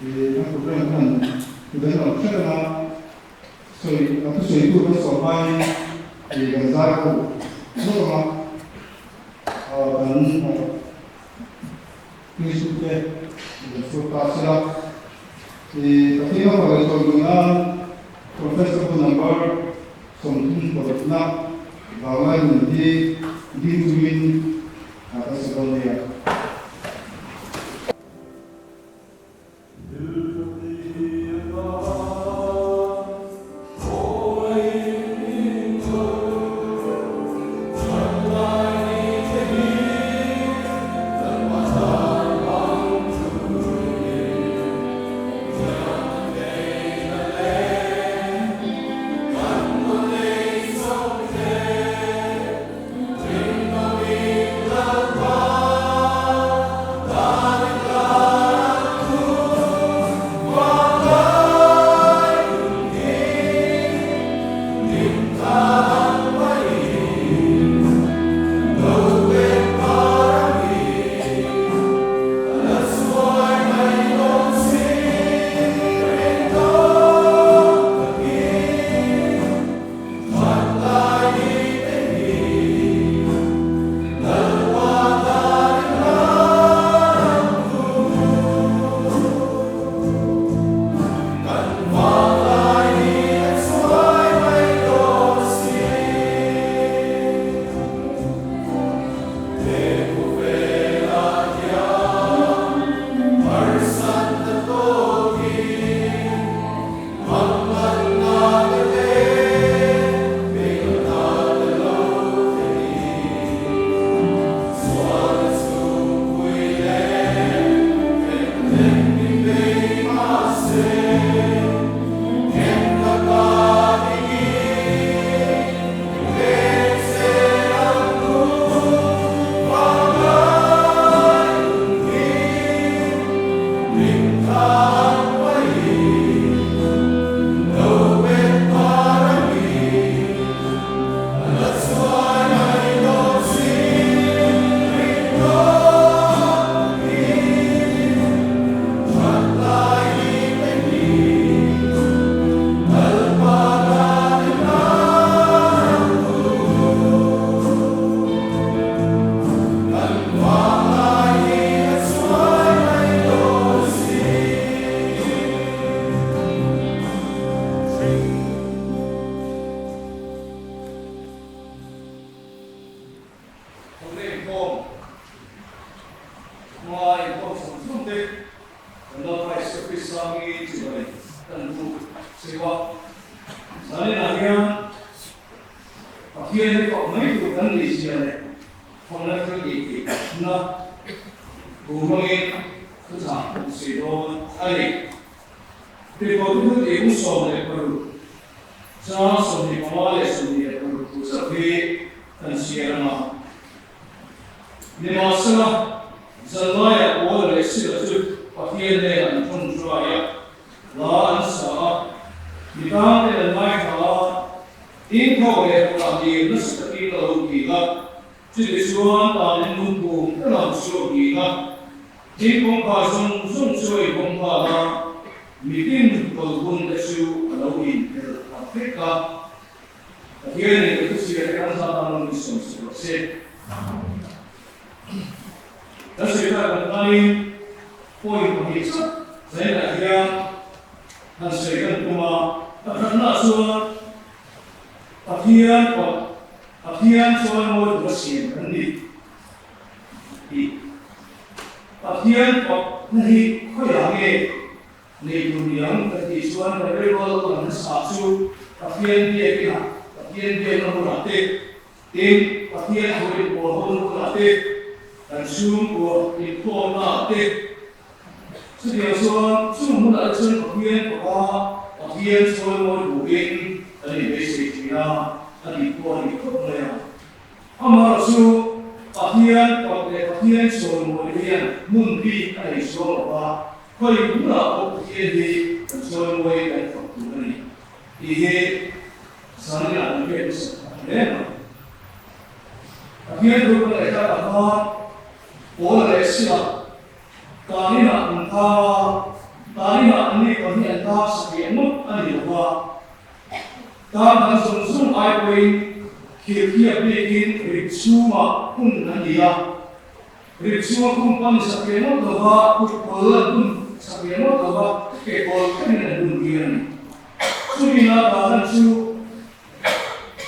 Kan program hian midang lo hre reng a, sawi a thusawitu kan sawm hmain kan zai ho lawk ang a, kan Kristu te kan chhuak ta a sela. Pathian a fak leh sawi duh nan Conference bu number 36 na vanglai nun hi ding chungin kan sa dawn nia. Khawlei inkhawm hma inkhawm chhung chhung te kan Lalpa Isua Krista hmingin chibai kan buk cheu a. Zaninah hian Pathian hi fak mai tur kan nih zia leh Fawmna thil tih tihna thu hmangin thuchah kan sawi dawn a ni. Tirhkohte thu tih hung 16, chang 25 leh 26 thu chauh hi kan chhiar ang a. Nimahsela, zanlaiah Paula leh Sila chu Pathian nen an thawn hruai a, hla an sa a, mi tangten an ngaithla a, tin thawk leh hawlah lir nasa takin a lo ti a. Chutichuan tanin lungphum ka lam chu a nghin a, tin kawngkhar zawng zawng chu a inhawng nghal a, mitin tawlhbun te chu a lo inphelh ta vek a. Pathianin ka thuchhia te kan zat ang min sawmsak rawh se. Kan sawi tak kan hmain point pahnih chauh zainah hian han sawi kan tum a, pakhatnaah chuan Pathian pawh Pathian chuan mawi tura siam kan ni tih Pathian pawhna hi khawiah nge nei tur niang kan tih chuan kan rilrual lo lang nasa chu Pathian biakinah, Pathian biakna hmunah te, tin Pathian thu inpawl hona hmunah te, kan chhungkua inkhawmnaah te, chutiang chuan chung hmunah te chuan Pathian pawha Pathian chawi mawi turin kan inbeisei thin a, a tih pawh a ni khawp mai a. Amaherawh chu Pathian pawh leh Pathian chawi mawi hian hmun bik a nei chuang lo va, khawi hmunah pawh Pathian hi kan chawi mawi kan fak tur a ni tih hi zaninah kan hriat hmasa phah hle mai. Pathian thu kan ngaihthlak ah khan Paula leh Sila tan inah an thang a. Talinah an ni pahnih an tang satliah ngawt a ni lo va, tang dang zawng zawng ai pawhin khirhhiap bikin rip chhungah hun an ni a. Rip chhunga khum pawh ni satliah ngawt lo va, kut kawl an hun satliah ngawt lo va, ke kawl kherin an hun tir a ni. Chumi na Talan chu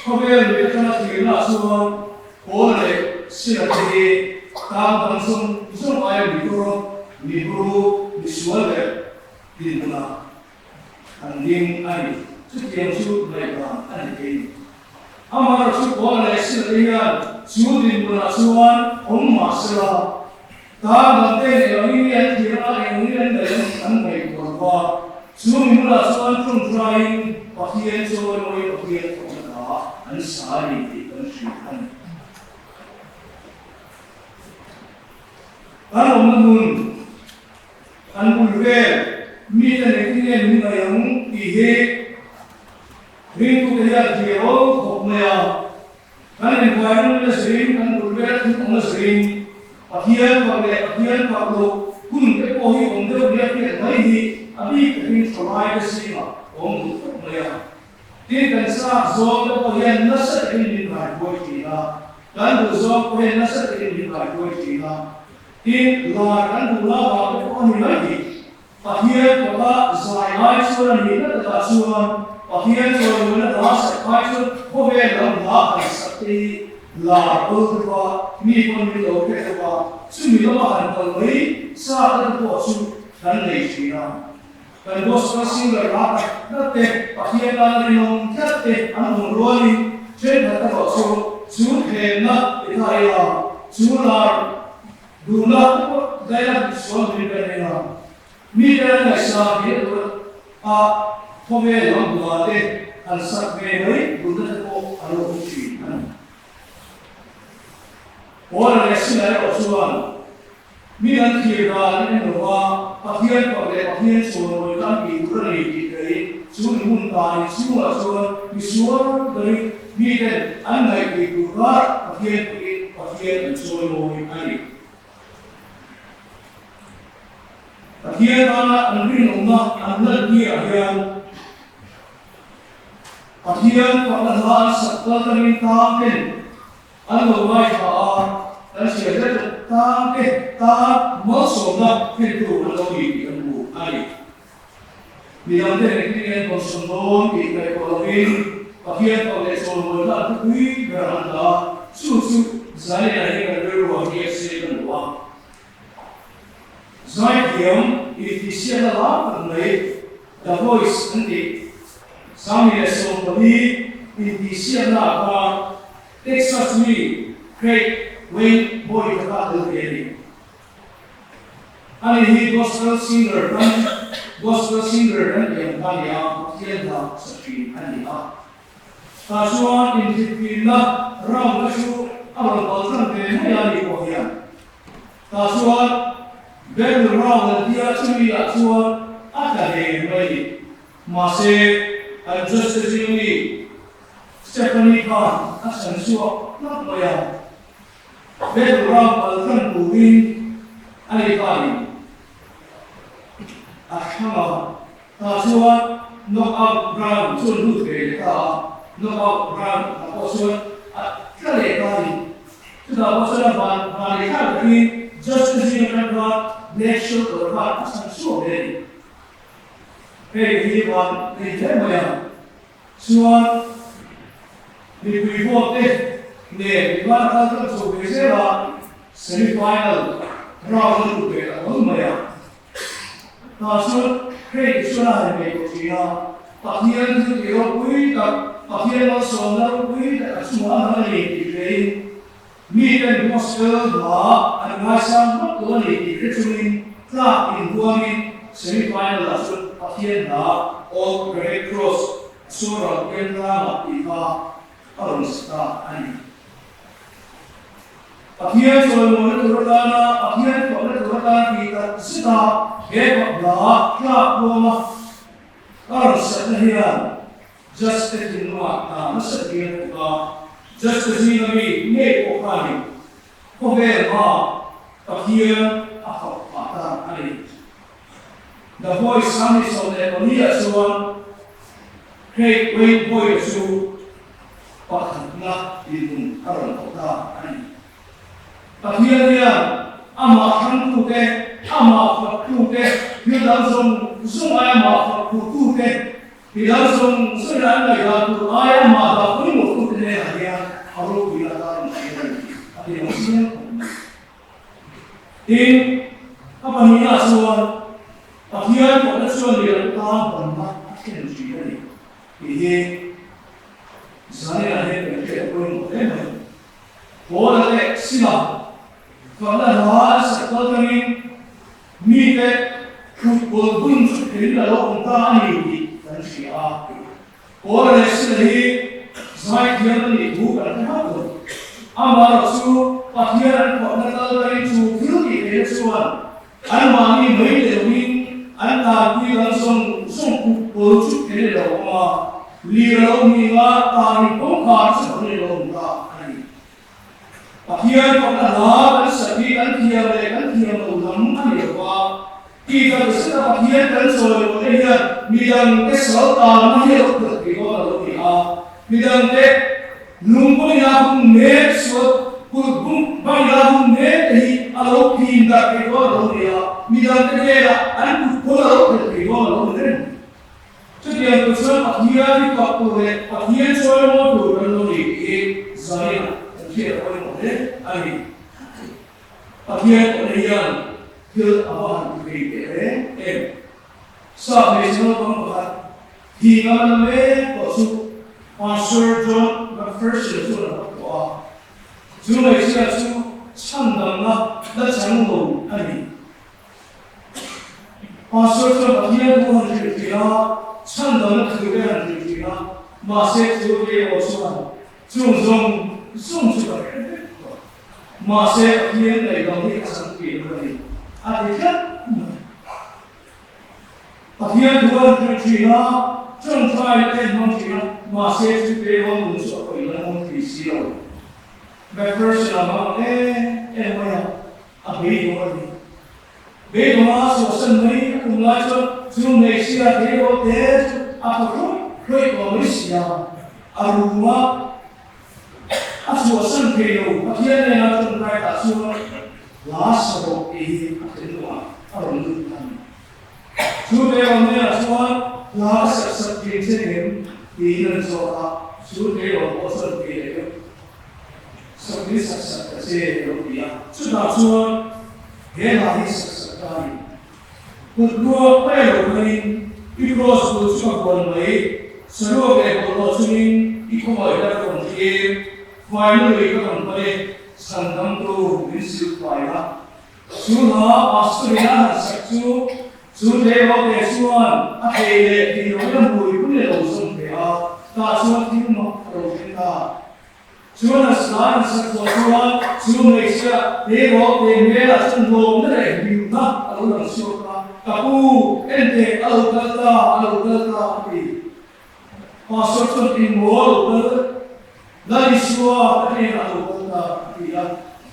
Khawvel mit atanga tlirna chuan Paul leh Sila te hi tang dang zawng zawng aia mi tawrh, mi buru, mi sual leh dinhmunah an ding a ni. Chutiang chu ngaihdan a ni thei ni. Amaherawhchu chu Paul leh Sila te hian chu dinhmunah chuan awm mah sela, tang dang te eng angin nge an tlir a, eng angin an ngaih an ngaihtuah lo va. Chu mi hmunah chuan ṭawngṭaiin Pathian chawimawi Pathian thawkna hna an sa a ni tih kan hrilh a ni. Kan awmna hmun, kan bul vel mite engtin nge min ngaih ang tih hi ringtute hian thlir awl khawp mai a. Kan environment a zirin, kan bul vel thil awm a zirin, Pathian fak leh Pathian fak loh hun te pawh hi awm deuh riak riak mai hi a bik takin thalai te zingah awm duh khawp mai a. Tin, kan chak zawng te pawh hian nasa takin min kaihruai thin a, kan duh zawng pawh hian nasa takin min kaihruai thin a. Tin, lar kan duh la vang te pawh a ni mai hi. Pathian faka zai ai chuan a nihna takah chuan Pathian chawimuina hla sak ai chuan khawvel lam hla han sak te hi lar awl deuh a, mi pawn min lo hre deuh a, chumi lama han kal mai chak te pawh chu kan nei thin a. Kan gospel singer hla tak tak te, Pathian tana rinawm tlat te an awm rualin thenkhat erawh chu chu thlemna ti ta ila chu lar Duhna pawh daia sual ri ber eng a, mite an ngaihsang hi tur a khawvel lam hla te an sak ve mai duhna te pawh a lo awm thin a ni. Paula leh Sila erawh chuan mi an thlir dan en lova Pathian fak leh Pathian chhuanrawi tan tih tur a ni tih theih chu ni hun tanin chhungah chuan misual berin miten an ngaihtuih tur kar Pathian pawhin Pathian an chawimawi a ni. Pathian tana an rinawmna an lantirah hian Pathian fakna hla an sak kal tangin tang ten an lo ngaithla a, kan hria hle tawh tang te tan malsawmna thlentu an lo ni tih kan hmu a ni. Midangte engtin nge an kawmsawn dawn tih ngaihtuah lovin Pathian fak leh chawimawi an thupui ber an dah a, chu chu Zaina hi kan rilru ah hian se kan duh a. Zaithiam intihsiakna lam tak mai The Voice an tih 2014 intihsiakna ah khan Texas mi Craig Wayne Boyd kha a tel ve a ni. Ani hi gospel singer kan gospel singer kan tih ang kha a ni a, Pathian hna sa thin a ni a. Tah chuan inthiptihna round te chu a rawn kal tan ve mai a ni pawh hian. Tah chuan battle round an tia chumi ah chuan a tla ve mai a ni. Mahse an judge te zing mi Stephanie khan a chhan chhuak hlauh mai a. Battle round kal tlang turin a ni khain a thlang a, tah chuan knock out round chu an lut ve leh ta a, knock out round ah pawh chuan a tla leh ta a ni. Chutah pawh chuan a van van leh thlak takin judge te zing atang khan black shirt dawr khan a chhan chhuak ve a ni. Hei hi van nei hle mai a. Chuan mipui vote te nen invan a kal tlang chho ve zel a, semi final round a lut ve ta hlawl mai a. Tah chuan Craig chuan a han nei tawh thin a, Pathian thil tih ropui tak, Pathian malsawmna ropui tak a chungah a hmang a ni tih hrein miten gospel hla an ngaisang vak lo a ni tih hre chungin tlak inhuamin semi final ah chuan Pathian hla Old Great Cross Sural Piantlangah tih kha a rawn sa ta a ni. Pathian chawimawina tur atana Pathian fakna tur atan tih tak zeta he hla tlak kuama a rawn satna hian Judge te thinlungah hna nasa takin a thawk a, Judge te zinga mi ngei pawh khanin khawvel hmaa Pathian a fak phah ta a ni. The Voice 24 ah chuan Craig Wayne Boyd-a chu pakhatna dinhmun a rawn hauh ta a ni. Pathian hian amah thlangtute, amah faktute, thil dang zawng zawng aia amah fakputute, thil dang zawng zawngin an ngaihdan tur aia amah dah pawimawhtute hnenah hian a ropui a tar ang thin a ni tih a ti lang chiang khawp mai. Tin, a pahnihna chuan Pathian pawhna chuan lian tan banna a thlen thin a ni tih hi zaninah hian kan hriat pawimawh hle mai. Paula leh Sila fakna hla an sak kal tangin mite kutkawl bun chu theihin a lo awm ta a ni tih kan hria a. Paula leh Sila hi zaithiam an nih thu kan hre hauh lo. Amaherawh chu Pathian an fakna kal tangin chu thil tih theihna chuan anmahni mai leh loin an tanpui dang zawng zawng kutkawl chu theihin a lo awm a. Lir a lo hming a, tarin kawngkhar chu a lo awm ta a ni. Pathian fakna hla kan sak hi kan thiam leh kan thiam lo lam a ni lo va, tih tak zeta Pathian kan chawi loh te hian midangte sal tanna hi a lo phelh thei dawn a lo ni a, midangte lungpawina hun mek sual kulh bung bangla hun mek te hi a lo phin darh thei dawn a lo ni a, midangte hnenah an kut pawn a lo phelh thei dawn a lo ni reng. Chutiang tur chuan Pathian hi fak tur leh Pathian chawimawi tur kan lo ni tih hi zaninah kan hriat pawimawh hle a ni. Pathian pawhna hian thil a va han ti thei teh reng em? Sap hmeichhe naupang pakhat thi ngam na mek pawh chu Pastor John McPherson chuan a va tawh a. Chu hmeichhia chu chhandamna la chang lo a ni. Pastor chuan Pathian thu han hrilh thin a, chhandamna thu te han hrilh thin a, mahse chu Leo chuan chung zawng zawng chu ka hre vek tawh. Mahse Pathian ngaihdam hi a chang tih lo a ni, a ti tlat mai. Pathian thu han hrilh thin a, tawngtai te an hmang thin a, mahse chu Leo nun chu a pawih la ngawm thei si lo. McPherson a hmang em em mai a. A beidawng a ni. Beidawng a sawhsan mai a tum lai chuan chu hmeichhia tleirawl te chu a thaw hruai hruai tawh mai si a, a rum a, a chhuahsan thei lo. Pathian nena tawngtai tah chuan hla sa rawh tih hi a thlen lo a, a rawn lut ta a ni. Chu tleirawl hnenah chuan hla ka sak sak thei che em tiin an zawt a, chu tleirawl pawh chuan kei leh deuh. Sakni sak sak ta che a lo ti a. Chutah chuan he hla hi sak sak ta a ni. Kut ruak mai lo khanin i kraws bul chu ka kuan mai, saruak leh bawlhhlawh chungin i khawngawihna ka rawn thlir, faina lui ka rawn pan e, chhandamtu min silh fai la. Chu hla Pastor in a han sak chu, chu tleirawl te chuan a thei leh thei lo ila hmui hun e lo zawm ve a, tah chuan thil mak a lo thleng ta. Chuan a sa an sak zawh chuan chu hmeichhia tleirawl te hmelah chuan lawmna leh hlimna a lo lang chhuak a, Ka pu, enteh a lo kal ta, a lo kal ta a ti. Pastor chuan engmaw a lo kal? Lal Isua ka hnenah a lo kal ta a ti a,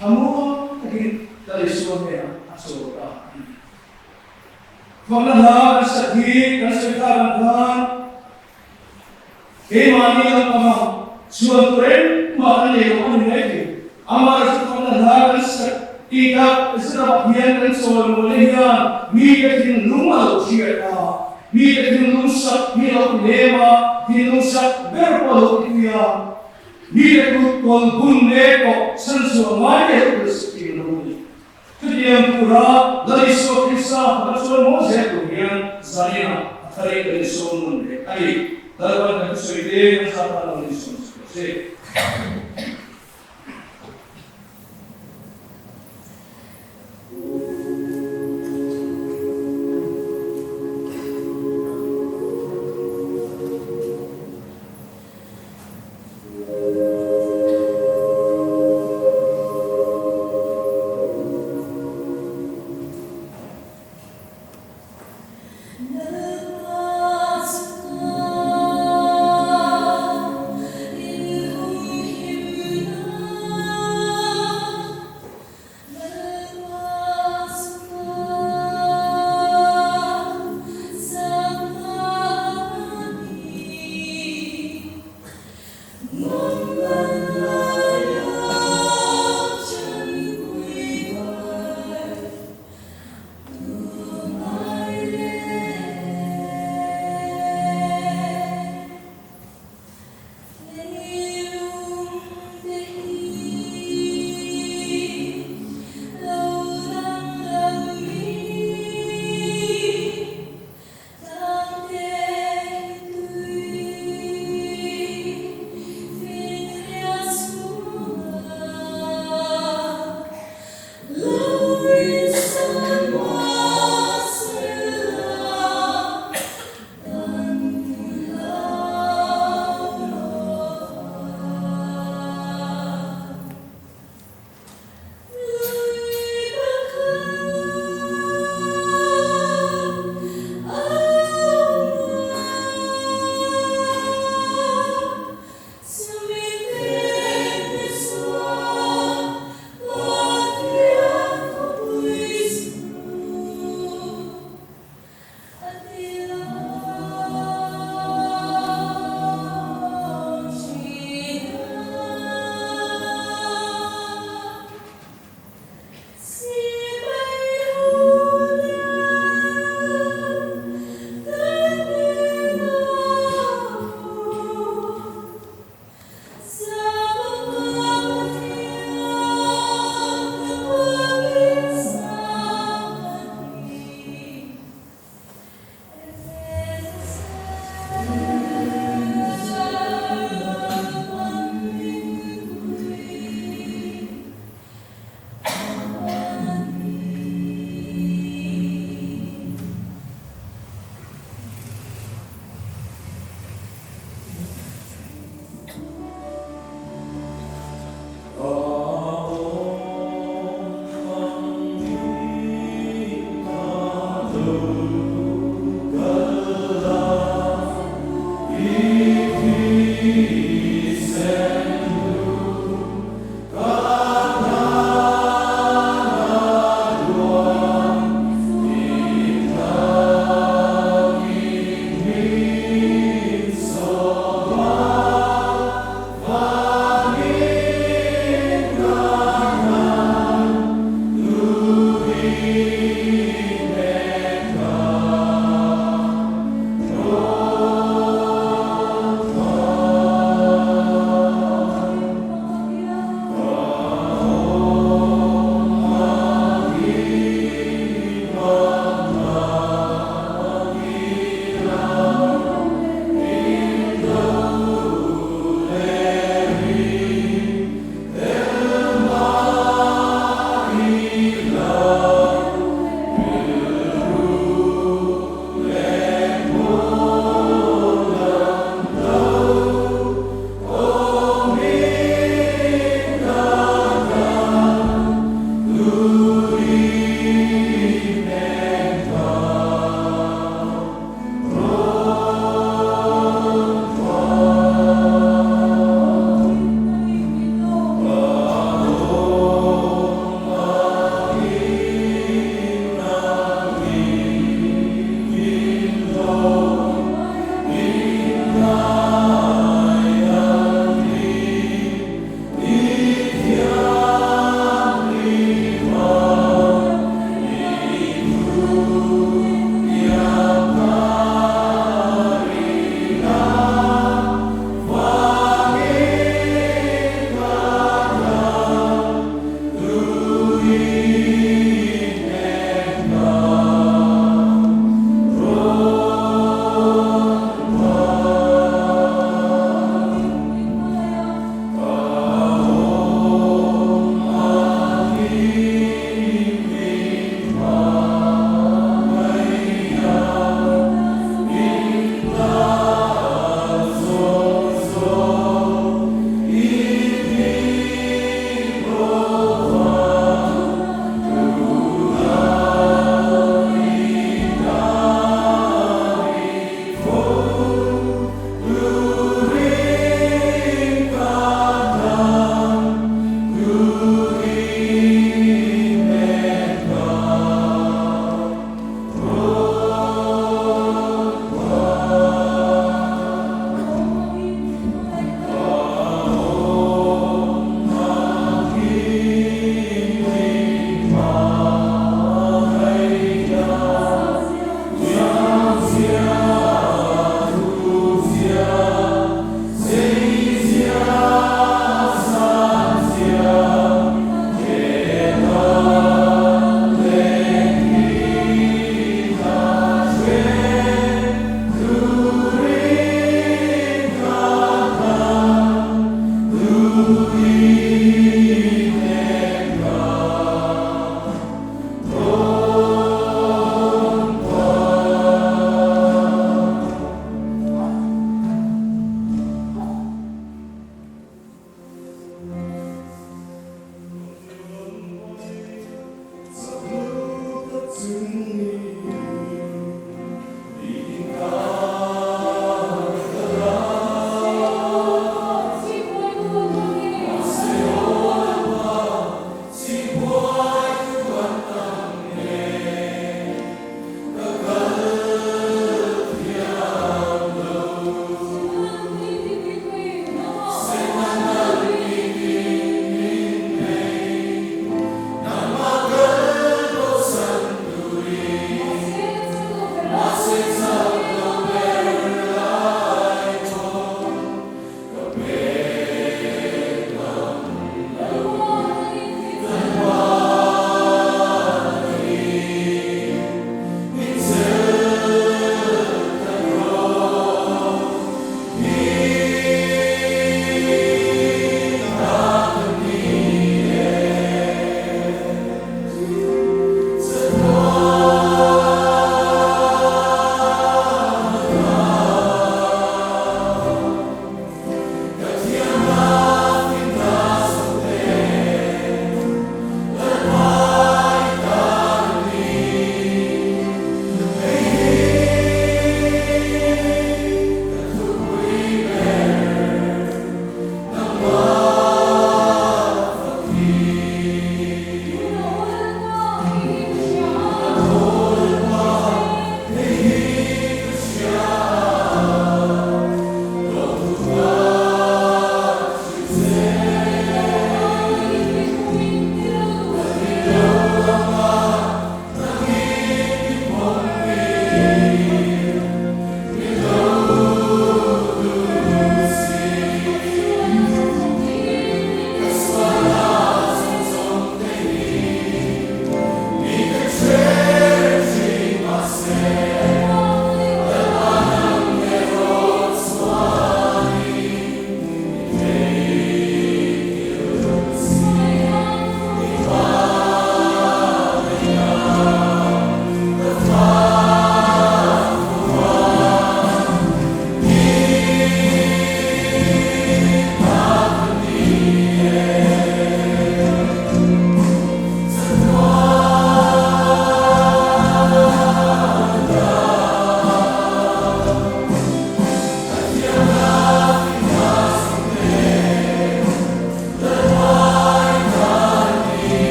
thlamuang takin Lal Isua hnenah a chawl ta a ni. Fakna hla kan sak hi kan sawi tak ang khan Keimahni lampanga chhuan tur engmah kan nei lo a ni mai thei. Amaherawhchu fakna hla kan sak tih tak zet ah hian kan chawi mawi te hian mite thinlung a lo hriat a, mite thinlung sak hi a lo ti lem a, thinlung sak ber pawh a lo ti pui a, mite kut kawl bun mek pawh chhanchhuah ngai te lo tel sak thin lo a ni. Chutiang tura Lal Isua Krista faka chuan maw zel tur hian zaninah a thar in kan insawm nawn leh a ni. Lalpan kan thusawi te kan zat tan lo insawm chhuah che. Lalpa chuan in humhim.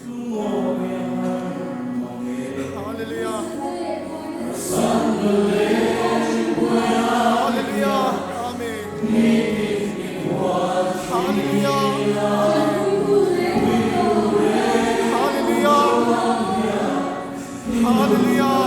Hallelujah. Hallelujah. Amen. Hallelujah. Hallelujah. Hallelujah. Hallelujah. Hallelujah.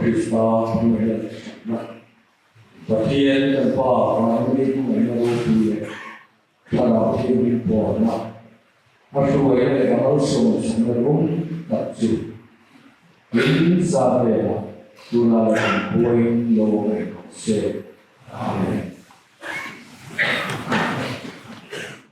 Krista hmangaihna leh thatna, Pathian kan Pa Vanmi hmangaihna ropui leh Thlarau Thianghlim pawhna, a hruaina leh a malsawm chhana rum tak chu in zan velah tunah leh kan khuain lo awm reng rawh se. Amen.